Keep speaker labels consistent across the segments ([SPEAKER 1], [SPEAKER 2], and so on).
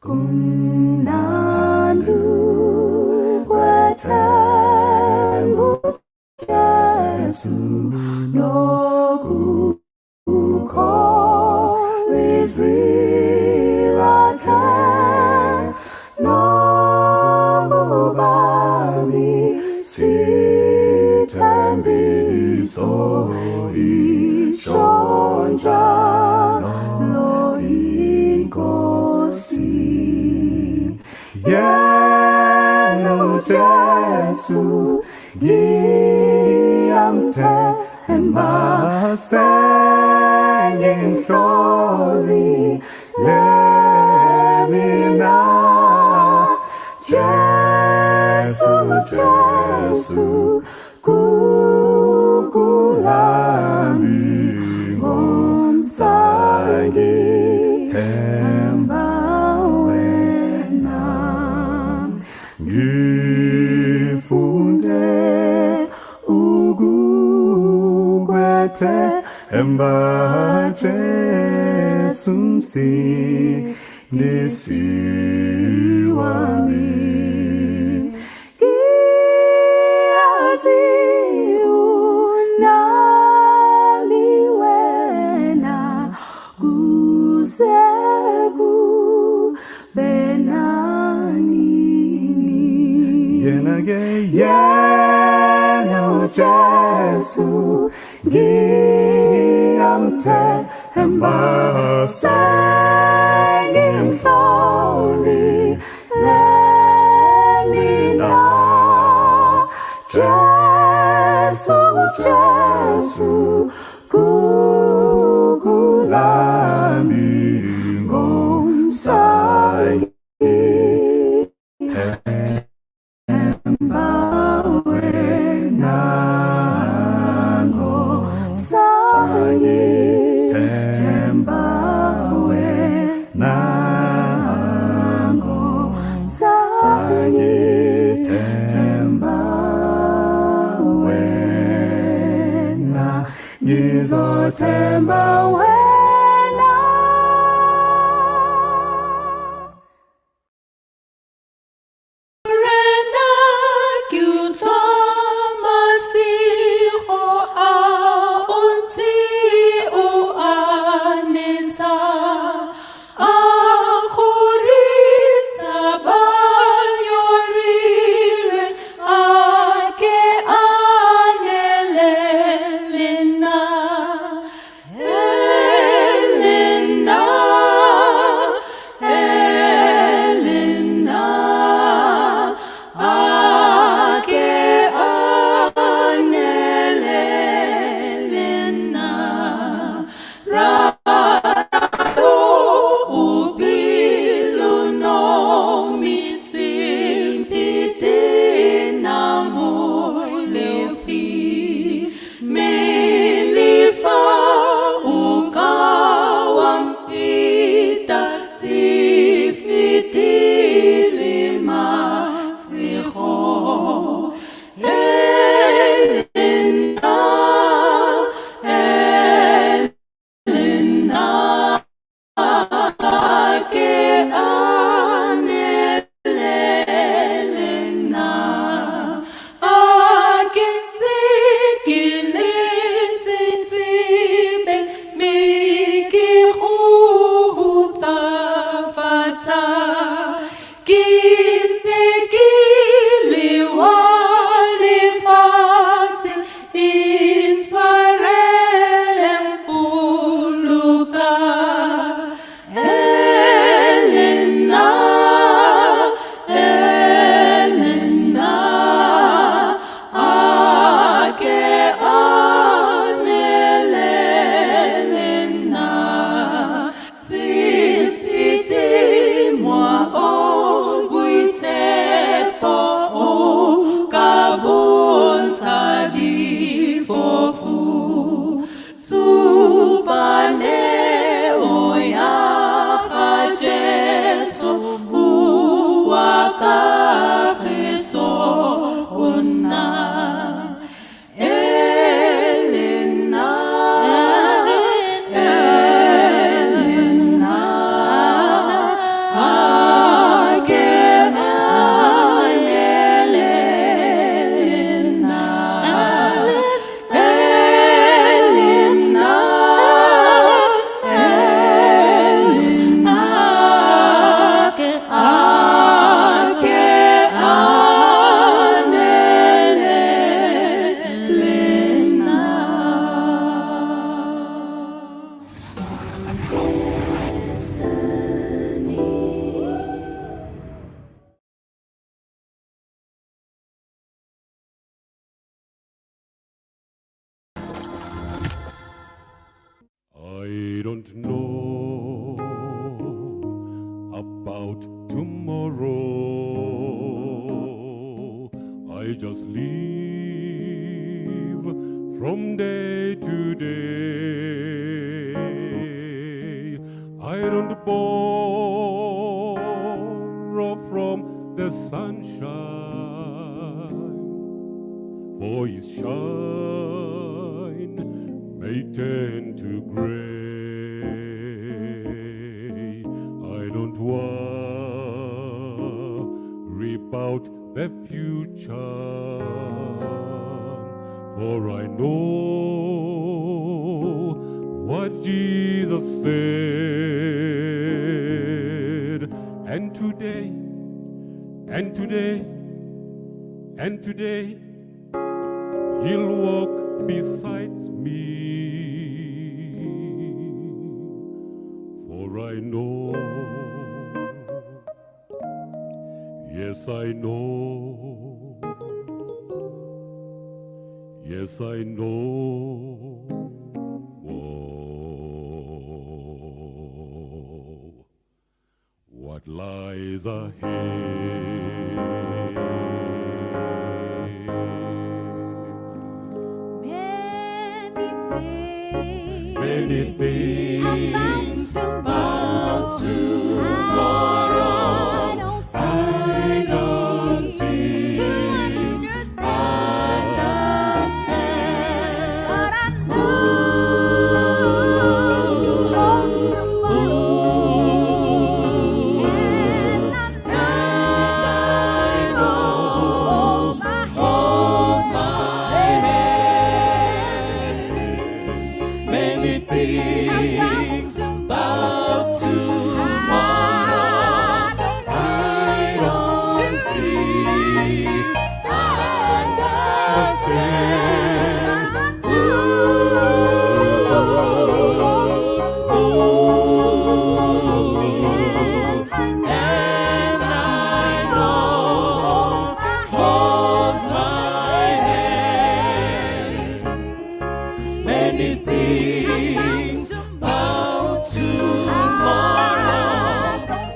[SPEAKER 1] Kumnandi ukwethemba uJesu nokukholwa izwi lakhe nokubamb'isithembiso isho njalo iNkosi. Yena uJesu ngiyamthemba, sengimhlolile mina. Jesu, Jesu, gugu lami, ngomsa ngithemba wena. Ngifunde ukukwethemba, Jesu Msindisi wami. Ngiyazi unami wena kuze kube nanini. Yena ke, yena uJesu ngiyamthemba, sengimhlolile mina. Jesu, Jesu, gugu lami, ngomsa ngithemba wena, ngomsa ngithemba wena, ngomsa ngithemba wena, ngizothemba wena.
[SPEAKER 2] Morena, ke utlwa masigo a o ntse o a nesa, a kgoritsa ba nyorilwe, a ke a nele le nna.
[SPEAKER 3] don't know about tomorrow. I just live from day to day. I don't borrow from the sunshine, for its shine may turn to gray. I don't worry about the future, for I know what Jesus said. And today, and today, and today, he'll walk beside me. For I know, yes I know, yes I know, whoa, what lies ahead.
[SPEAKER 1] Many things,
[SPEAKER 3] Many things
[SPEAKER 1] about tomorrow. I don't see,
[SPEAKER 3] I don't see
[SPEAKER 1] to understand, but I know who holds tomorrow, and I know holds my hand.
[SPEAKER 3] Many things about tomorrow I don't see, understand. And I know holds my hand. Many things about tomorrow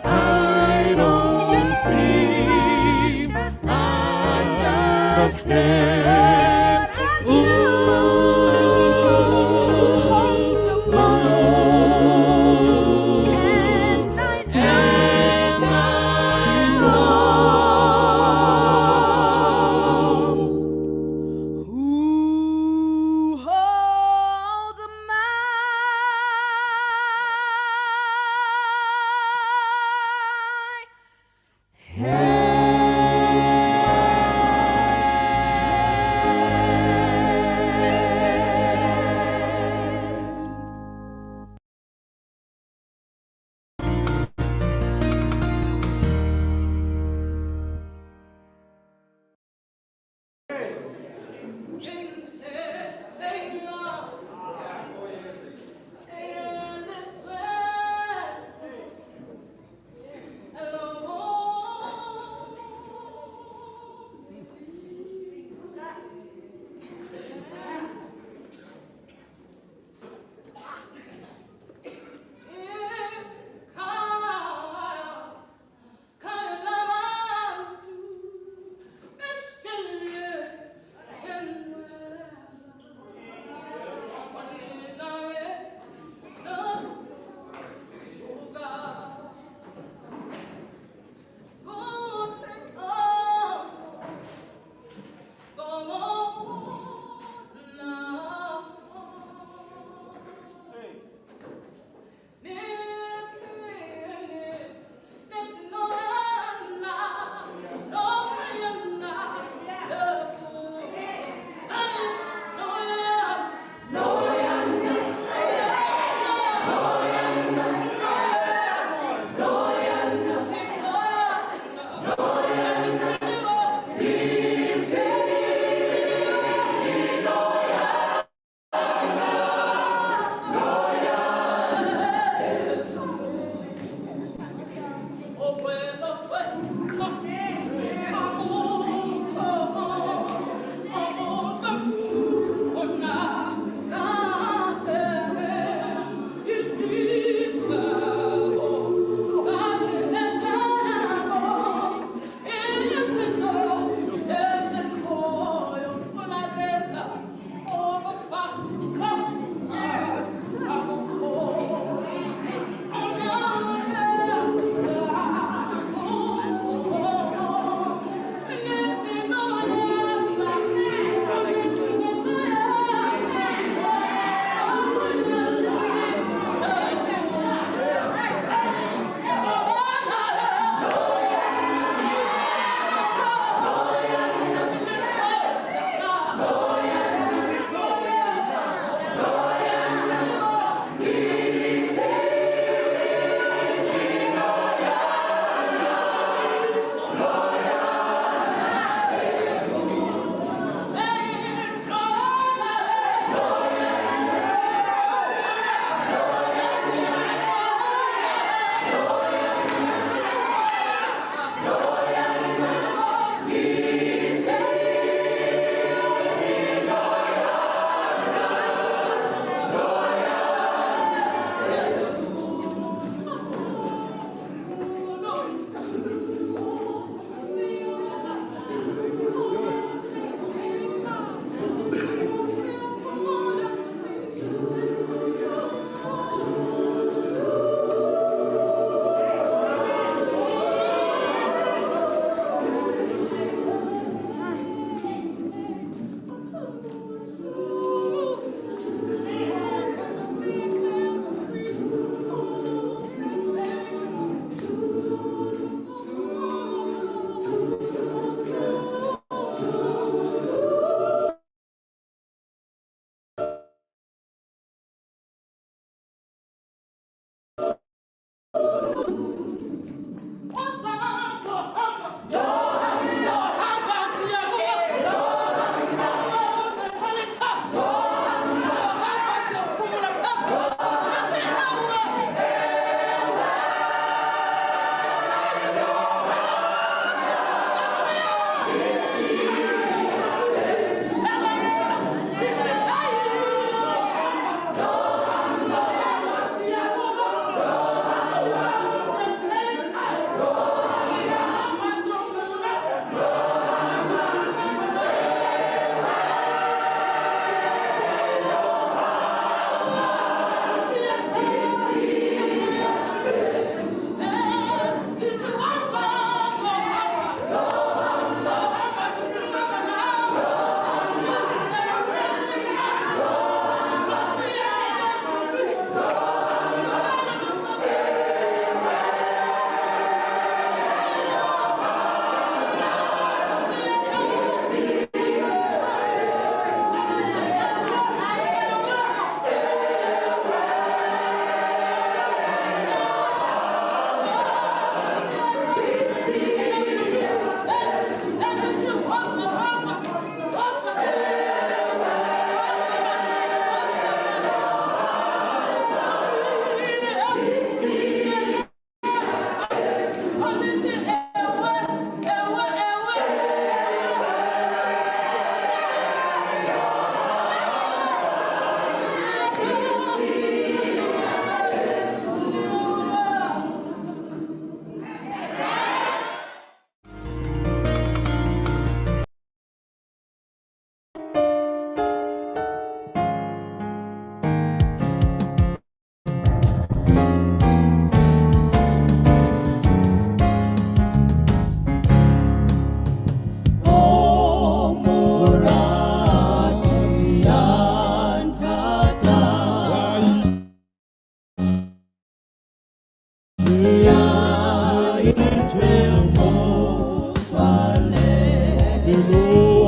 [SPEAKER 3] I don't see, understand. And I know
[SPEAKER 1] Who holds my hand?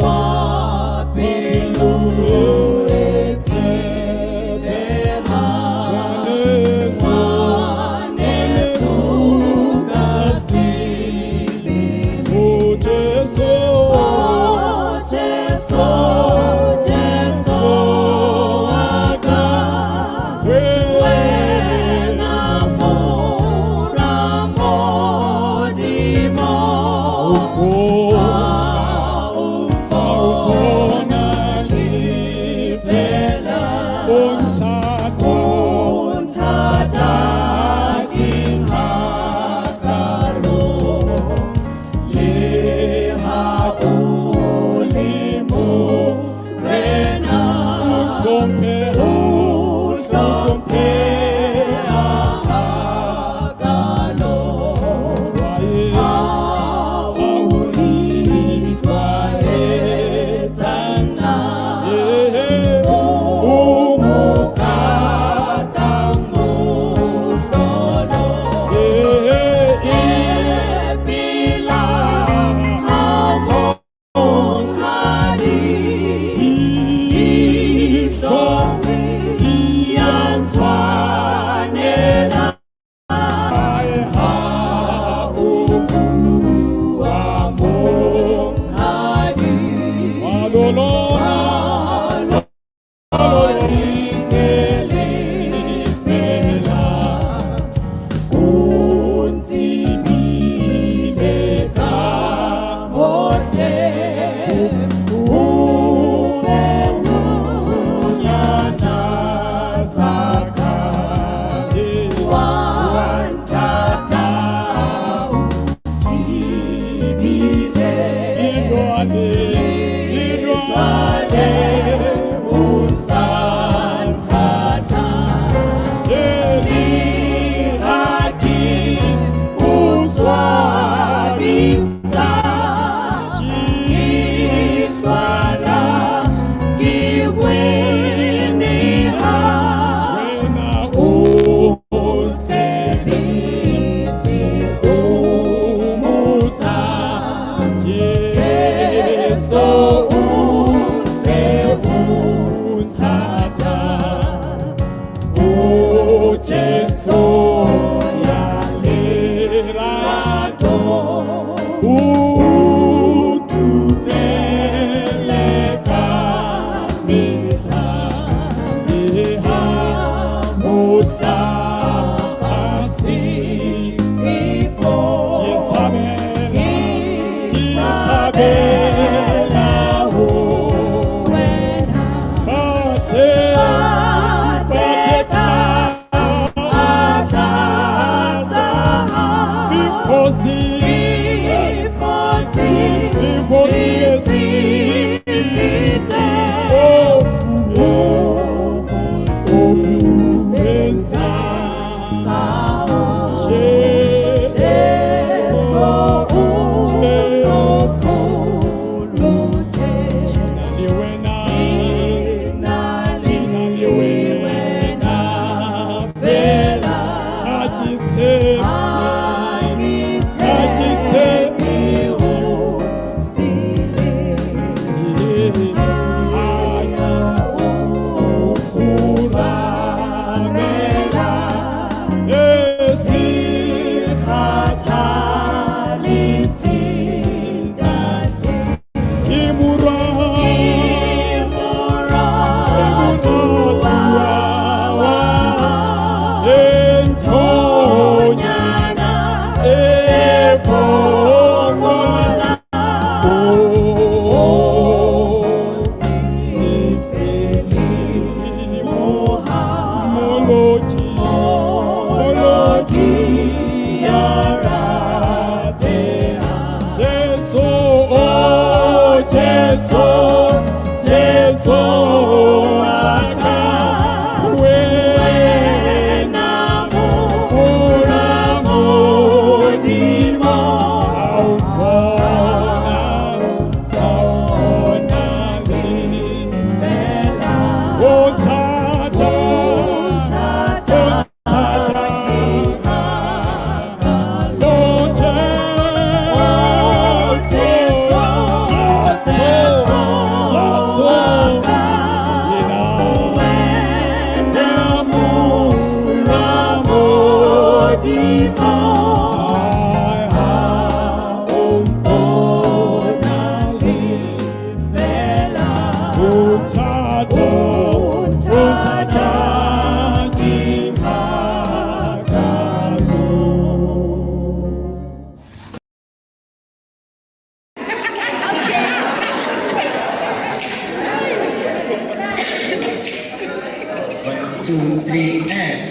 [SPEAKER 3] Wa pelo e tshepeha. Ngwaneso ka sebele.
[SPEAKER 4] O Jesu,
[SPEAKER 3] Oh, Jesu, Jesu wa ka. Wena Mora Modimo. Ha o mpona lefeela.
[SPEAKER 4] O nthata,
[SPEAKER 3] O nthata ke hakalo. Le ha o le morena.
[SPEAKER 4] O hlompheha,
[SPEAKER 3] O hlompheha hakalo. Ha o re itlwaetsa nna. O mokakang mohlolo. Ke phela ha monghadi. Dihlong di a ntshwanela. Ha o bua monghadi. Se le fela. O ntsebile ka hohle. O nyana sa ka. Wa nthata o tsebile. Jwale o sa nthata. Le ha ke o swabisa. Ke hlwala ke kweneha. O sebete, o mosa. Jesu o ntse o nthata. O Jesu ya lerato.
[SPEAKER 4] O ntumele
[SPEAKER 3] ka mehla. Le ha mohla ha sefefo.
[SPEAKER 4] Ke tshabela
[SPEAKER 3] ho wena.
[SPEAKER 4] Pate,
[SPEAKER 3] Pate ka atla sa
[SPEAKER 4] Fifosi,
[SPEAKER 3] Fifosi,
[SPEAKER 4] Fifosi,
[SPEAKER 3] se fete.
[SPEAKER 4] O fuwe,
[SPEAKER 3] Jesu o mpoloke.
[SPEAKER 4] Le wena,
[SPEAKER 3] Na le wena fela.
[SPEAKER 4] Ha ke tshepe,
[SPEAKER 3] Ha ke tshepe ho sele.
[SPEAKER 4] Ha ke
[SPEAKER 3] O kgumamela.
[SPEAKER 4] esi,
[SPEAKER 3] Kgathale sentate.
[SPEAKER 4] Ke morwa,
[SPEAKER 3] Ke moratuwa wa
[SPEAKER 4] e nthonyana
[SPEAKER 3] Nthonyana
[SPEAKER 4] e fokola.
[SPEAKER 3] O se fele mohau.
[SPEAKER 4] Moloki,
[SPEAKER 3] Moloki ya rateha.
[SPEAKER 4] Jesu, oh Jesu, Jesu wa ka, wena
[SPEAKER 3] Mora Modimo.
[SPEAKER 4] Ha o mpona le
[SPEAKER 3] Fela.
[SPEAKER 4] O thata,
[SPEAKER 3] Thata
[SPEAKER 4] thata, o Jesu, Unthatha, unthatha njengakho.
[SPEAKER 5] Two, three, and.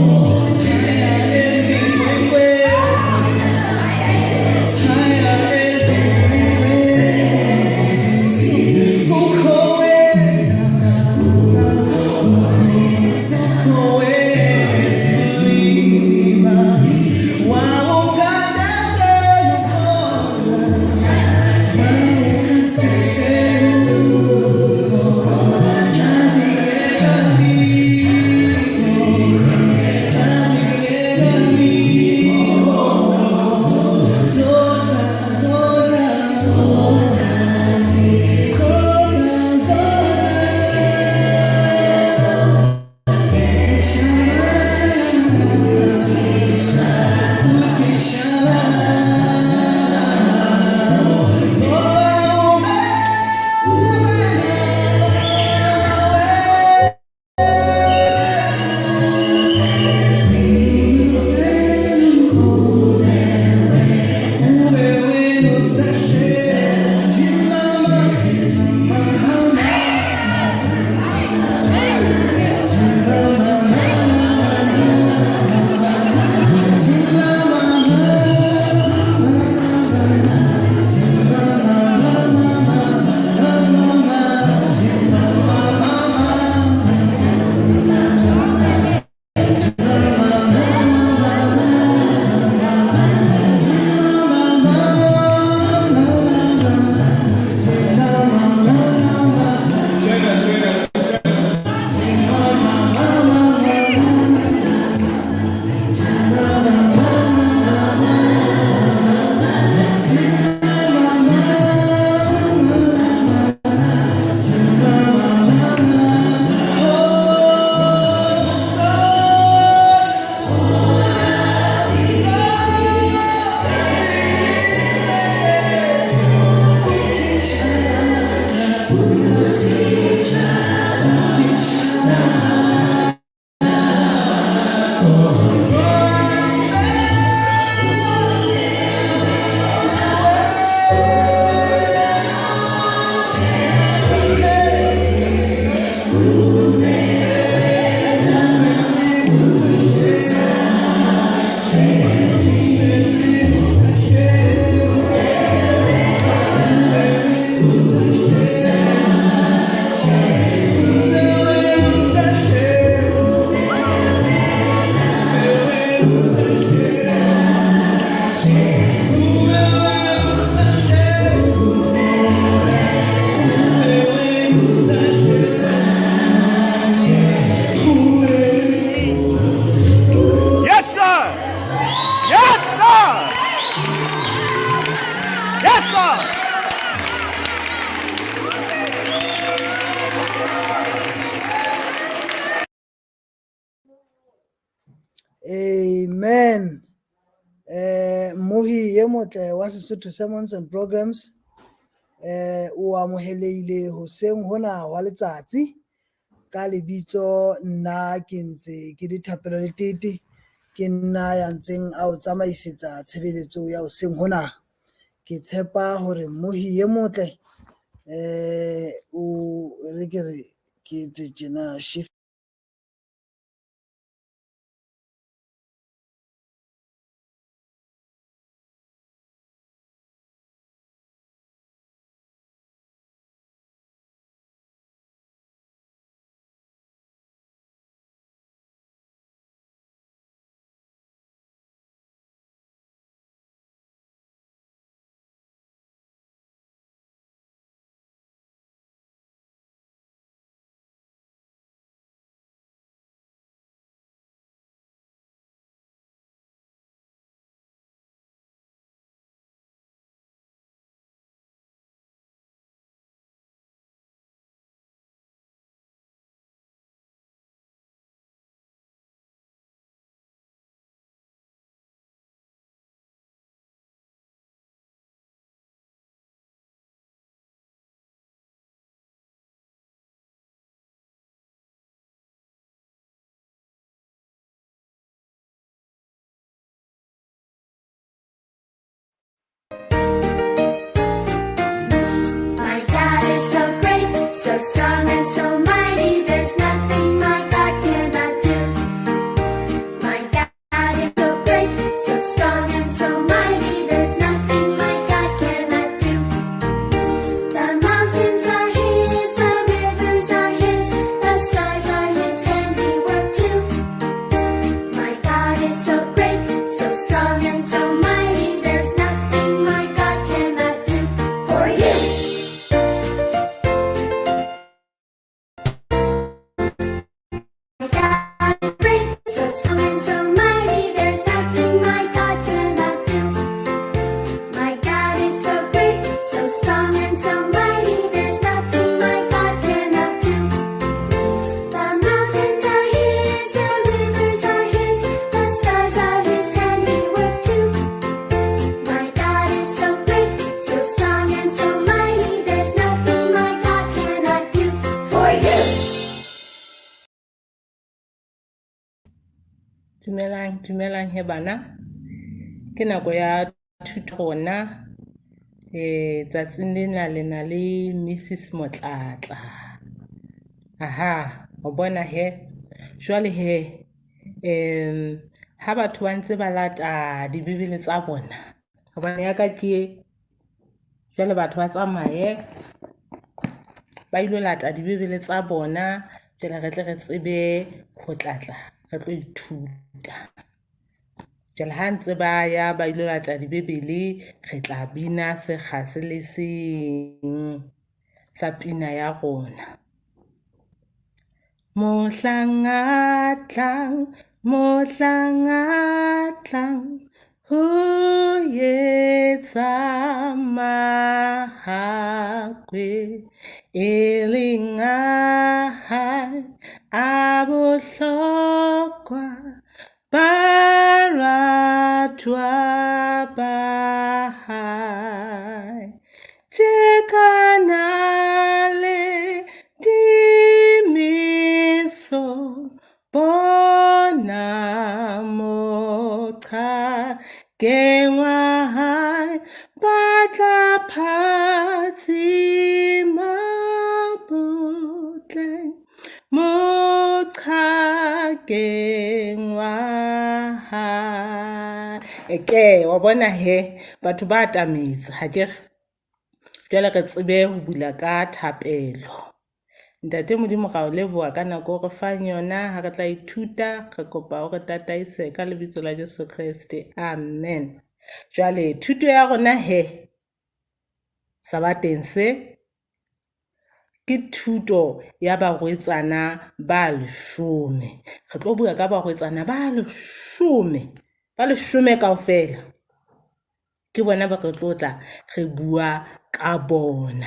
[SPEAKER 4] Oh.
[SPEAKER 6] Yes, sir. Yes, sir. Yes, sir.
[SPEAKER 7] Amen. Mmohi e motle wa Sesotho Sermons and Programs, o amohelehile hoseng hona wa letsatsi ka lebitso nna ke ntse ke dithapelo le tete ke nna ya ntseng a o tsamaisetsa tshebeletso ya hoseng hona. Ke tshepa hore mmohi e motle o re ke re ke etse tjena shift.
[SPEAKER 8] My God is so great, so strong and so mighty. There's nothing my God cannot do. My God is so great, so strong and so mighty. There's nothing my God cannot do. The mountains are His, the rivers are His, the stars are His handiwork too. My God is so great, so strong and so mighty. There's nothing my God cannot do for you. My God is great, so strong and so mighty. There's nothing my God cannot do. My God is so great, so strong and so mighty. There's nothing my God cannot do. The mountains are His, the rivers are His, the stars are His handiwork too. My God is so great, so strong and so mighty. There's nothing my God cannot do for you.
[SPEAKER 9] Dumelang, dumelang he bana. Ke nako ya thuto rona. Tsatsing lena le na le Mrs Motlatla. Aha, o bona he. Jwale he, ha batho ba ntse ba lata dibibele tsa bona. Hobane ya ka ke jwale batho ba tsamaye ba ilo lata dibibele tsa bona jwale re tle re tsebe ho tlatla re tlo ithuta. Jwale ha ntse ba ya ba ilo lata dibibele re tla bina sekga se le seng sa pina ya rona. Mohlang a tlang, mohlang a tlang, ho etsa mahakwe e leng a hae a bohlokwa baratwa ba hae. Tjekana le dimiso bona mo Moqhakeng wa hae ba tla phatsima botleng moqhakeng wa hae. Eke wa bona he batho ba atametse ha ke re jwale re tsebe ho bula ka thapelo. Ntate Modimo ra o leboha ka nako o re fang yona ha re tla ithuta re kopa o re tataise ka lebitso la Jesu Kreste amen. Jwale thuto ya rona he sabateng se ke thuto ya barwetsana ba leshome. Re tlo bua ka barwetsana ba leshome, ba leshome kaofela. Ke bona ba re tlo tla re bua ka bona.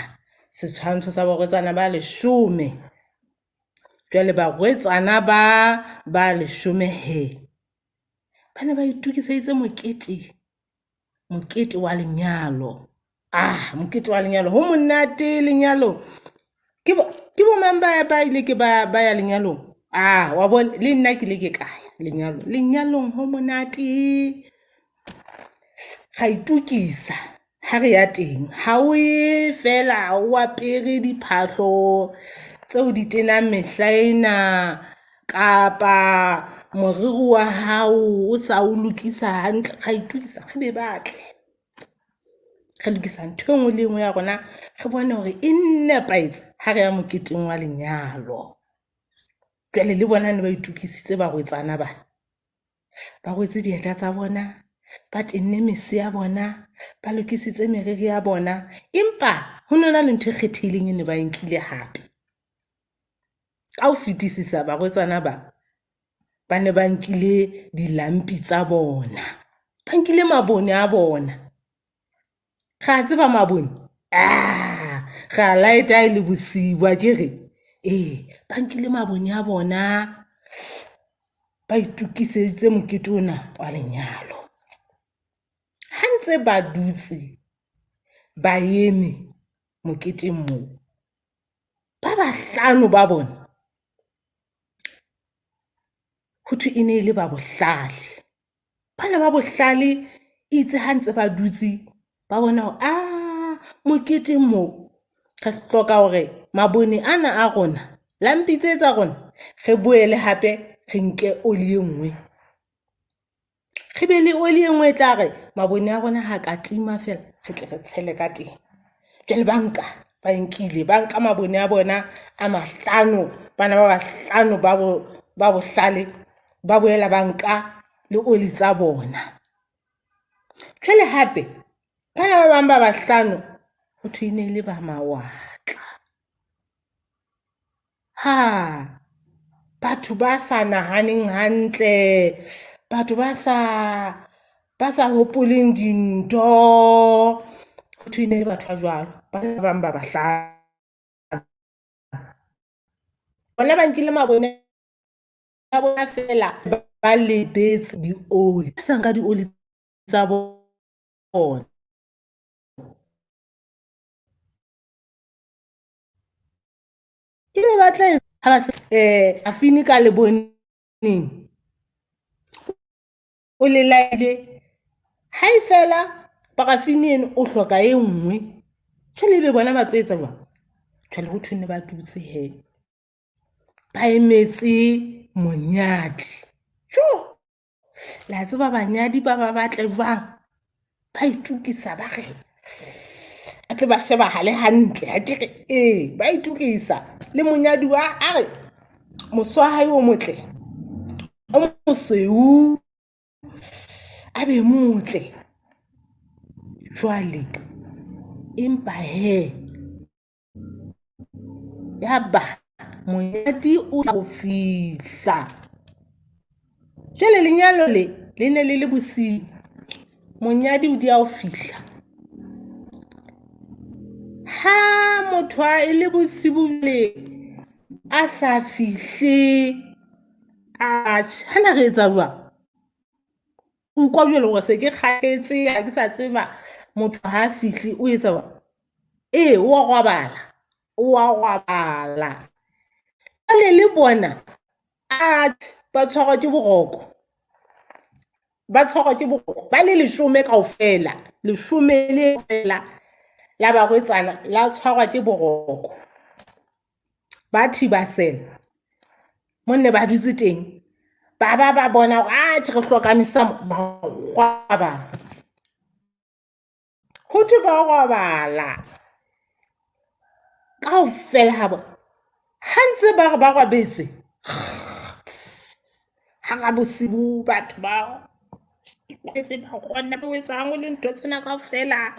[SPEAKER 9] Setshwantsho sa barwetsana ba leshome. Jwale barwetsana ba ba leshome he, ba ne ba itokiseditse mokete, mokete wa lenyalo. Ah, mokete wa lenyalo ho monate lenyalong. Ke bo ke bo mang ba ba ile ke ba ba ya lenyalong? Ah, wa bona le nna ke ile ke ka ya lenyalong. Lenyalong ho monate. Ra itokisa ha re ya teng. Ha o ye feela o apere diphahlo tseo di tenang mehla ena kapa moriri wa hao o sa o lokisa hantle. Ra itokisa re be batle. Re lokisa ntho e nngwe le e nngwe ya rona, re bone hore e nepahetse ha re ya moketeng wa lenyalo. Jwale le bona ne ba itokisitse barwetsana bana. Ba rwetse dieta tsa bona, ba tenne mese ya bona, ba lokisitse meriri ya bona. Empa ho no na le ntho e kgethehileng e ne ba e nkile hape. Ka ho fetisisa barwetsana ba, ba ne ba nkile dilampi tsa bona, ba nkile mabone a bona. Ra tseba mabone ah ra light-a e le bosiu akere ee ba nkile mabone a bona ba itokiseditse mokete ona wa lenyalo. Ha ntse ba dutse ba eme moketeng moo, ba bahlano ba bona ho thwe e ne e le ba bohlale. Bana ba bohlale itse ha ntse ba dutse ba bona hore ah moketeng moo re hloka hore mabone ana a rona, lampi tse tsa rona re boele hape re nke oli e nngwe. Re be le oli e nngwe e tla re mabone a rona ha ka tima feela re tle re tshele ka teng. Jwale ba nka ba nkile ba nka mabone a bona a mahlano, bana ba bahlano ba bo ba bohlale ba boela ba nka le oli tsa bona. Jwale hape bana ba bang ba bahlano ho thwe e ne e le ba mawatla. Ha batho ba sa nahaneng hantle, batho ba sa ba sa hopoleng dintho. Ho thwe e ne le batho ba jwalo, ba bang ba bahlano. Bona ba nkile mabone a bona feela ba lebetse dioli, ba sa nka dioli tsa bona. Ebe ba tla ha ba se afini ka leboneng o le laile ha e fela parafini eno o hloka e nngwe jwale ebe bona ba tlo etsa jwang jwale ho thwe ne ba dutse he ba emetse monyadi jo La tseba banyadi ba ba batle jwang ba itokisa ba re a tle ba shebahale hantle ha ke re ee ba itokisa le monyaduwa a re mose wa hae o motle o mosweu a be motle jwale empa hee Yaba monyadi o tla ho fihla. Jwale lenyalo le le ne le le bosiu. Monyadi o dia ho fihla. Ha motho a e le bosiu le a sa fihle atjhe hana re etsa jwang? Utlwa jwale hore se ke kgathetse ha ke sa tseba motho ha a fihle o etsa jwang? Ee, o wa robala, o wa robala. Jwale le bona atjhe ba tshwarwa ke boroko. Ba tshwarwa ke boroko ba le leshome kaofela, leshome le fela la barwetsana la tshwarwa ke boroko. Ba thibasela mo nne ba dutse teng, ba ba ba bona hore atjhe re hloka mesamo, ba robala. Ho thwe ba robala kaofela ha bona. Ha ntse ba re ba robetse, hara bosibu batho ba etse ba kgona ho etsang le ntho tsena kaofela.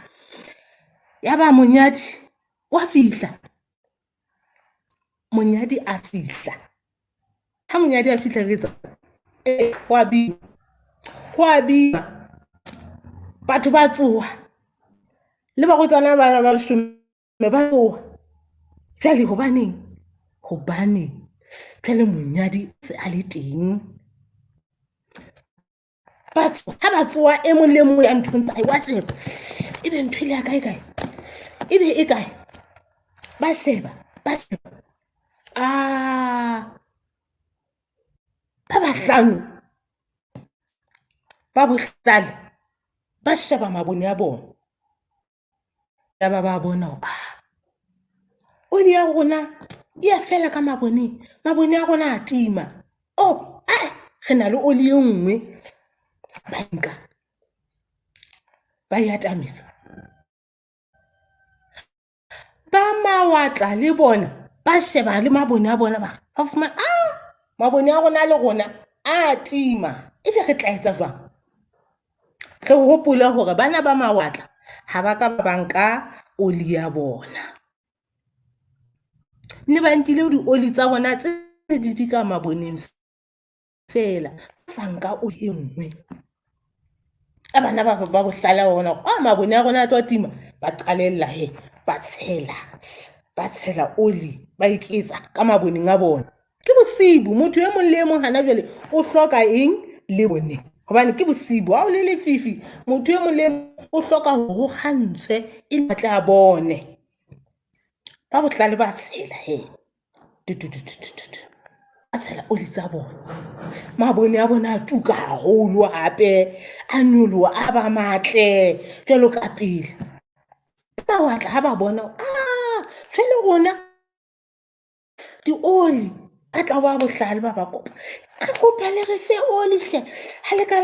[SPEAKER 9] Ya ba monyadi wa fihla, monyadi a fihla. Ha monyadi a fihla re etsa ee, ho a bina, ho a bina. Batho ba tsoha le barwetsana bana ba leshome ba tsoha. Jwale hobaneng? Hobane jwale monyadi se a le teng. Ba tsoha, ha ba tsoha e mong le e mong ya nthong tsa hae wa sheba, ebe ntho ele ya kae kae, ebe e kae. Ba sheba, ba sheba, ah, ba bahlano ba bohlale ba sheba mabone a bona. Yaba ba bona hore ah, oli ya rona e ya fela ka maboneng, mabone a rona a tima. Oh, eh, re na le oli e nngwe. Ba nka, ba e atamisa. Ba mawatla le bona ba sheba le mabone a bona, ba ba fumana ah, mabone a rona le rona a tima. Ebe re tla etsa jwang? Re hopole hore bana ba mawatla ha ba ka ba nka oli ya bona. Ne ba nkile dioli tsa bona tse di di ka maboneng fela, sa nka oli e nngwe. A bana ba ba bohlale ba bona hore oh mabone a rona a tlo tima, ba qalella he ba tshela, ba tshela oli, ba eketsa ka maboneng a bona. Ke bosibu, motho e mong le e mong hana jwale o hloka eng? Lebone. Hobane ke bosibu, ha o le lefifi, motho e mong le e mong o hloka hore ho kgantshwe e le a tle a bone. Ba bohlale ba tshela he, tutututututu, ba tshela oli tsa bona. Mabone a bona a tuka haholo hape, a nyoloha, a ba matle jwalo ka pele. Mawatla ha ba bona, ah, jwale rona dioli, a tla ba bohlale ba ba kopa, re kopa le re fe oli hle, ha le ka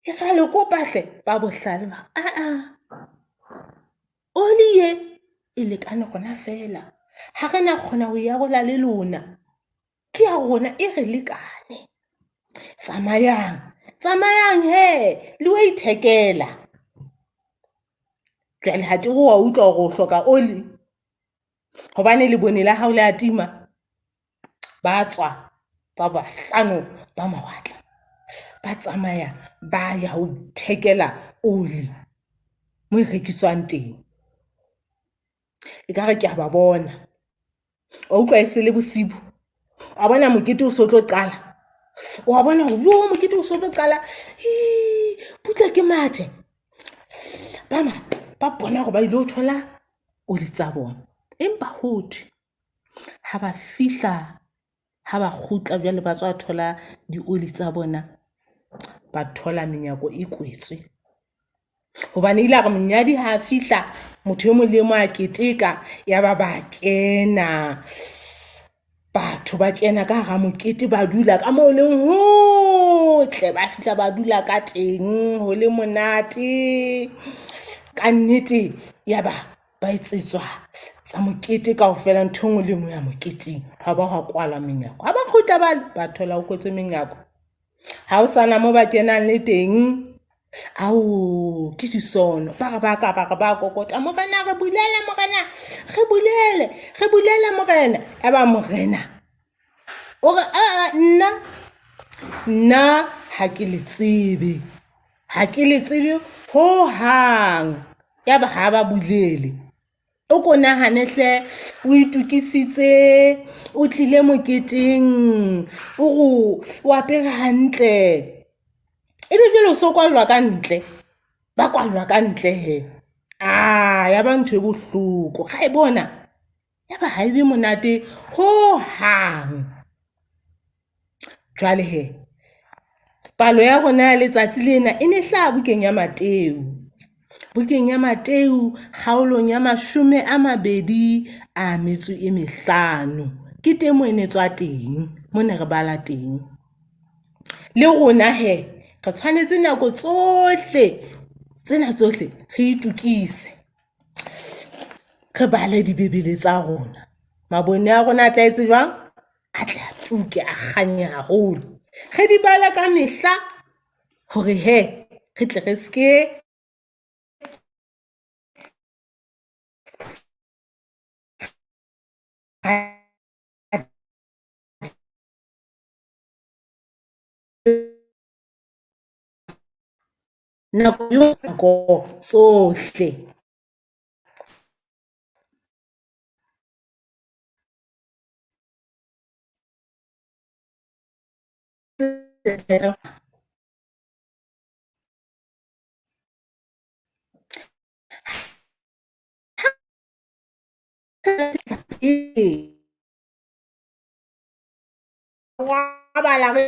[SPEAKER 9] e ra le kopa hle. Ba bohlale ba aa, oli ye e lekane rona fela, ha re na kgona ho e arola le lona, ke ya rona e re lekane. Tsamayang, tsamayang he le o ithekela. Jwale ha ke re wa utlwa hore o hloka oli hobane lebone la hao le a tima. Ba tswa ba bahlano ba mawatla, ba tsamaya ba ya ho ithekela oli mo e rekiswang teng. Ekare ke a ba bona. Wa utlwa e se le bosibu, wa bona mokete o so tlo qala, wa bona hore jo mokete o so tlo qala, hii, putla ke mathe. Ba matha, ba bona hore ba ile ho thola oli tsa bona. Empa ho thwe ha ba fihla, ha ba kgutla jwale ba tswa thola dioli tsa bona, ba thola menyako e kwetswe. Hobane ile a re monyadi ha a fihla, motho e mong le e mong a keteka, ya ba ba kena. Batho ba kena ka hara mokete, ba dula ka moo leng hotle, ba fihla ba dula ka teng, ho le monate. Ka nnete ya ba ba etsetswa tsa mokete kaofela, ntho e nngwe le e nngwe ya moketeng. Ha ba hwa kwalwa menyako, ha ba kgutla bale ba thola ho kwetswe menyako. Ha ho sana moo ba kenang le teng. Ao, ke disono. Ba re ba ka ba re ba kokota, morena re bulele, morena re bulele, re bulele morena. Ya ba morena o re aa, nna nna ha ke le tsebe, ha ke le tsebe hohang. Ya ba ha ba bulele. O ko nahane hle, o itokisitse, o tlile moketeng, o re o apere hantle. Ebe jwale o so kwallwa ka ntle, ba kwallwa ka ntle he. Ah, ya ba ntho e bohloko. Ga e bona, ya ba ha e be monate hohang. Jwale he, Palo ya rona ya letsatsi lena e ne hlaha bukeng ya Mateu. Bukeng ya Mateu kgaolong ya 25. Ke teng moo e ne tswa teng, mo ne re bala teng. Le rona he, re tshwanetse nako tsohle tsena tsohle re itokise. Re bale dibebele tsa rona. Mabone a rona a tla etse jwang? A tle a tuke, a kganye haholo. Re di bale ka mehla hore he re tle re seke nako nako tsohle. Wa bala re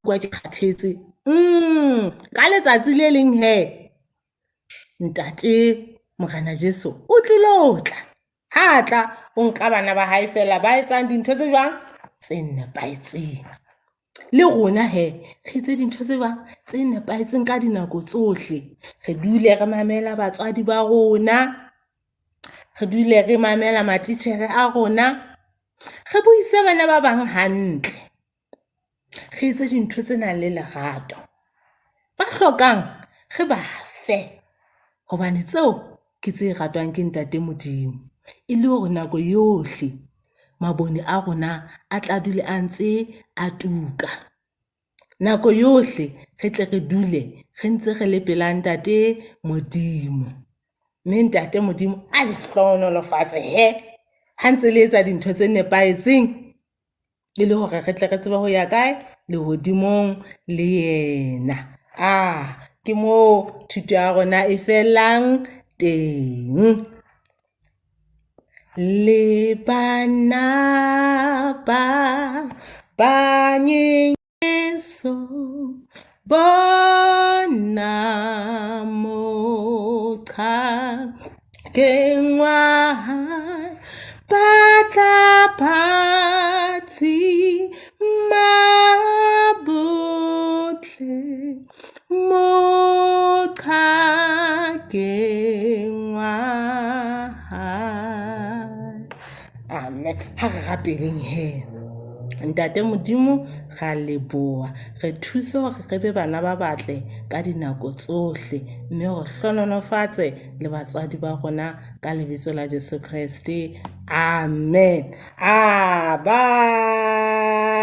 [SPEAKER 9] kwa ke kgathetse. Ka letsatsi le leng he, ntate Morena Jesu o tlilo tla. Ha a tla, o nka bana ba hae feela ba etsang dintho tse jwang? Tse nepahetseng. Le rona he, re etse dintho tse jwang? Tse nepahetseng ka dinako tsohle. Re dule re mamela batswadi ba rona, re dule re mamela matitjhere a rona, re buise bana ba bang hantle. Re etse dintho tse nang le lerato. Ba hlokang re ba fe, hobane tseo ke tse ratwang ke Ntate Modimo. E le hore nako yohle mabone a rona a tla dule a ntse a tuka. Nako yohle re tle re dule re ntse re le pela Ntate Modimo. Mme Ntate Modimo a le hlohonolofatse he ha ntse le etsa dintho tse nepahetseng e le hore re tle re tsebe ho ya kae lehodimong le yena. Ke moo thuto ya rona e fellang teng. Le bana ba banyeso bona mocha kengwa ba tla phatsi mabotle mocha kengwa. Amen. Ha re rapeleng he. Ntate Modimo, ra leboha. Re thuse hore re be bana ba batle ka dinako tsohle, mme re hlohonolofatse le batswadi ba rona ka lebitso la Jesu Kreste. Amen. Bye.